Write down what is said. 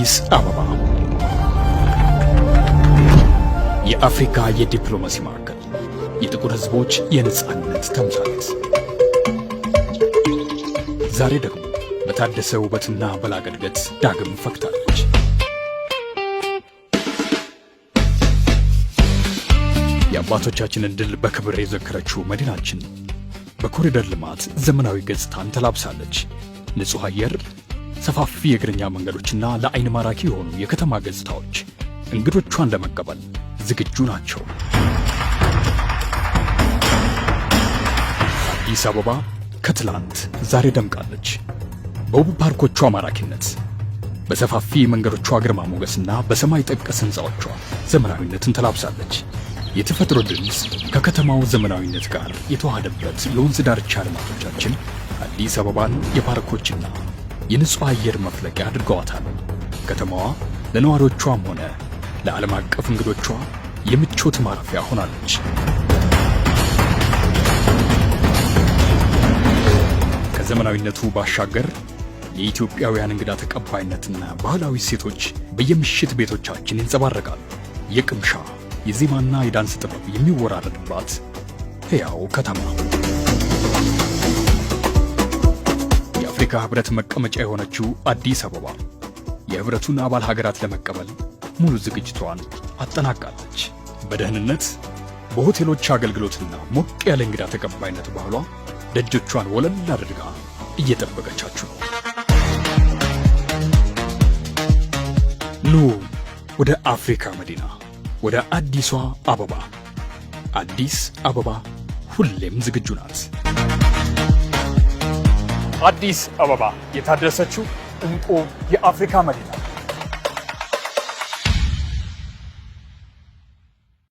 አዲስ አበባ የአፍሪካ የዲፕሎማሲ ማዕከል፣ የጥቁር ሕዝቦች የነጻነት ተምሳሌት፣ ዛሬ ደግሞ በታደሰ ውበትና በላቀ እድገት ዳግም ፈክታለች። የአባቶቻችንን ድል በክብር የዘከረችው መዲናችን በኮሪደር ልማት ዘመናዊ ገጽታን ተላብሳለች። ንጹሕ አየር፣ ሰፋፊ የእግረኛ መንገዶችና ለአይን ማራኪ የሆኑ የከተማ ገጽታዎች እንግዶቿን ለመቀበል ዝግጁ ናቸው። አዲስ አበባ ከትላንት ዛሬ ደምቃለች። በውብ ፓርኮቿ ማራኪነት፣ በሰፋፊ መንገዶቿ ግርማ ሞገስና በሰማይ ጠቀስ ሕንፃዎቿ ዘመናዊነትን ተላብሳለች። የተፈጥሮ ድምፅ ከከተማው ዘመናዊነት ጋር የተዋሃደበት የወንዝ ዳርቻ ልማቶቻችን አዲስ አበባን የፓርኮችና የንጹሕ አየር መፍለቂያ አድርገዋታል። ከተማዋ ለነዋሪዎቿም ሆነ ለዓለም አቀፍ እንግዶቿ የምቾት ማረፊያ ሆናለች። ከዘመናዊነቱ ባሻገር የኢትዮጵያውያን እንግዳ ተቀባይነትና ባህላዊ እሴቶች በየምሽት ቤቶቻችን ይንጸባረቃሉ። የቅምሻ፣ የዜማና የዳንስ ጥበብ የሚወራረድባት ሕያው ከተማ። የአፍሪካ ሕብረት መቀመጫ የሆነችው አዲስ አበባ የህብረቱን አባል ሀገራት ለመቀበል ሙሉ ዝግጅቷን አጠናቃለች። በደህንነት፣ በሆቴሎች አገልግሎትና ሞቅ ያለ እንግዳ ተቀባይነት ባህሏ ደጆቿን ወለል አድርጋ እየጠበቀቻችሁ ነው። ኑ ወደ አፍሪካ መዲና፣ ወደ አዲሷ አበባ። አዲስ አበባ ሁሌም ዝግጁ ናት። አዲስ አበባ፣ የታደሰችው እንቁ የአፍሪካ መዲና።